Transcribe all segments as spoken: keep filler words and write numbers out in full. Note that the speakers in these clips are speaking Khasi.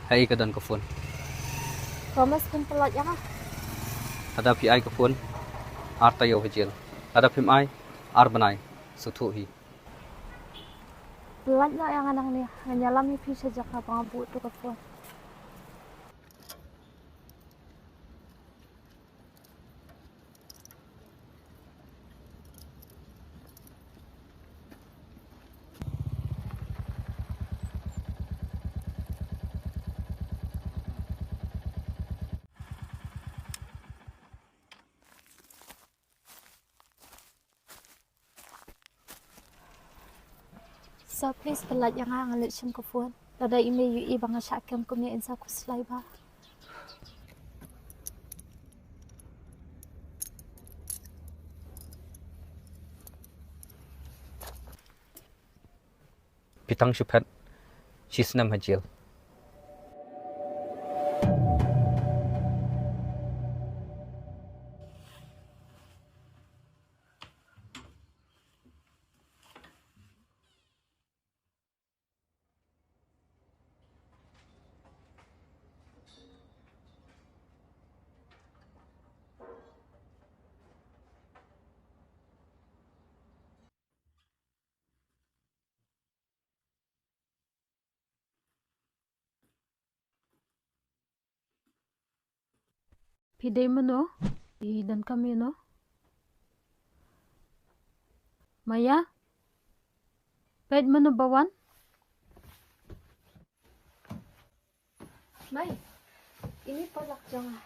Haei ka don ka phone? Thomas, pynpyllait ïa nga. Lada phi ai ka phone, ar taïew ha jail. Lada phim ai, ar bnai sngewthuh hi. Pyllait noh ïa nga nangne, ngan ïalam ïa phi sha jaka ba nga buh tu ka phone. Sir, please pyllait ïa nga, nga leit shim ka phone. Lada i mei i ïohi ba nga shah kem kum ïa in sa khuslai bha. Phi tang shu phet shi snem ha jail. Phi dei mano? Phi donkam ïano? Maya? Peit mano ba wan? Mei, ini paralok jong nga.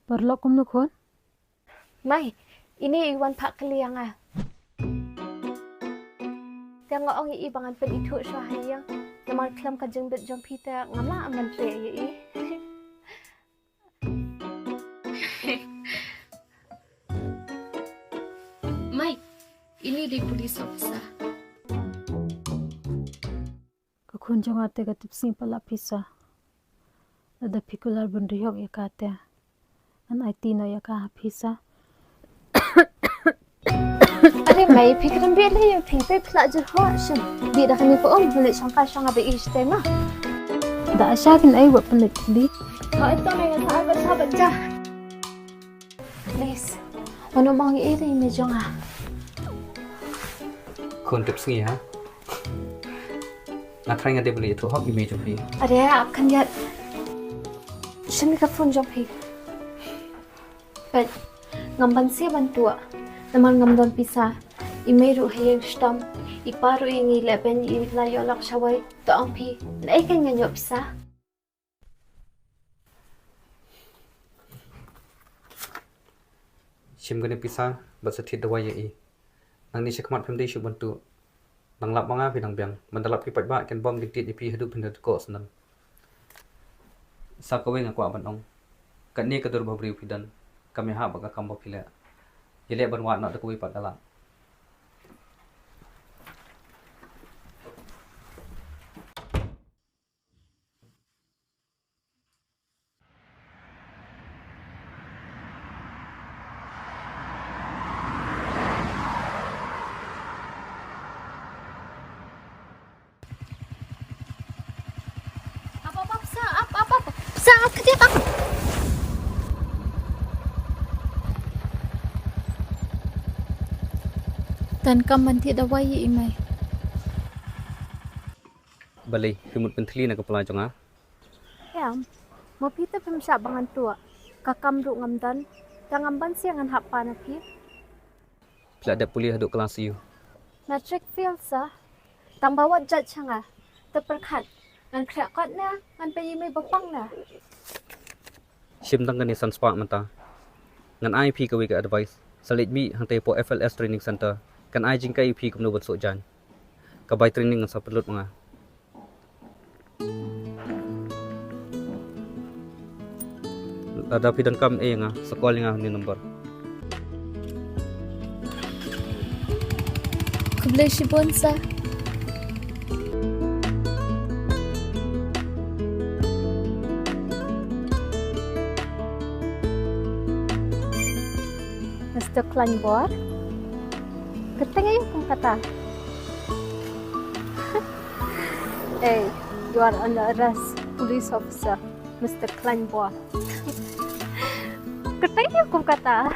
Paralok kumno khun? Mei, ini i wan phah kylli ïa nga. Te nga ong ïa i ba ngan pynithuh shuwa ha ïing. Namar khlem ka jingbit jong phi te ngam lah ban treh ïa i. Mei, ini dei police officer. Ka khun jong nga te ka tipsngi palat pisa. Lada phi kular ban rihok ïa ka te, ngan aiti noh ïa ka ha pisa. Are mei, phi kren bha lei ïa phi, phi phi la jur ho shim. Dih da kani ko um, beli shangka shanga ba ish te ma. Da asha kin ai wa pelik di. Ho ito mei, ngan sa ai ba sa ba ja. Please, wan ym ong ei ei ïa i mei jong nga. Khun tipsngi ha. Nga trai nga dei ban leit ïathuh hok ïa i mei jong phi. Are, ap khyndiat. Shim ïa ka phone jong phi. Peit, ngam banse ban tuh. Namar ngam don pisa. I mei ruh ha ïing shitom. I pa ruh i ngi leh beiñ, i la ïoh lok shawei. To ong phi, naei kein ngan ïoh pisa? Shim kane pisa bad sa thied dawai ïa i. Nangne shakhmat phim dei shuh ban tuh. Nang lap ma nga phi nang biang. Ban da lap ki paidbah kin bom kin tied ïa phi haduh phin da dkoh snem. Sa kawei nga kwah ban ong. Katne ka dur ba briew phi don. Kam ïahap bad ka kam ba phi leh. Ïaleh ban wad noh da kawei pat ka lad. Ap, ap, ap, sa, ap, ap, ap. Sa, ap, ketiap, ap. Donkam ban thied dawai ïa i mei. Balei, phi mut pynthylli na ka pla jong nga? Em, ma phi te phim shah ba ngan tuh. Ka kam ruh ngam don. Te ngam banse ngan hap pan na phi. Phi la dep pule haduh klas aiu? Matric fail sa. Tang ba wat judge sha nga. Te pyrkhat. Ngan khreh kot ne, ngan peit ïa i mei ba pang ne. Shim tang kane san spah mynta. Ngan ai phi kawei ka advice. Sa leit mih hangtei hapoh F L S Training Center. Kan ai jingkyrkhu ïa phi kumno ban suk jaiñ. Ka bai training ngan sa pynlut ma nga. Lada phi donkam ïa nga, sa call ïa nga ha une u number. Khublei shibun sa. Mister Klaiñbor. Kyrteng aïu kum kata? Hey, you are under arrest. Police officer, Mister Klaiñbor. Kata ïa kum kata.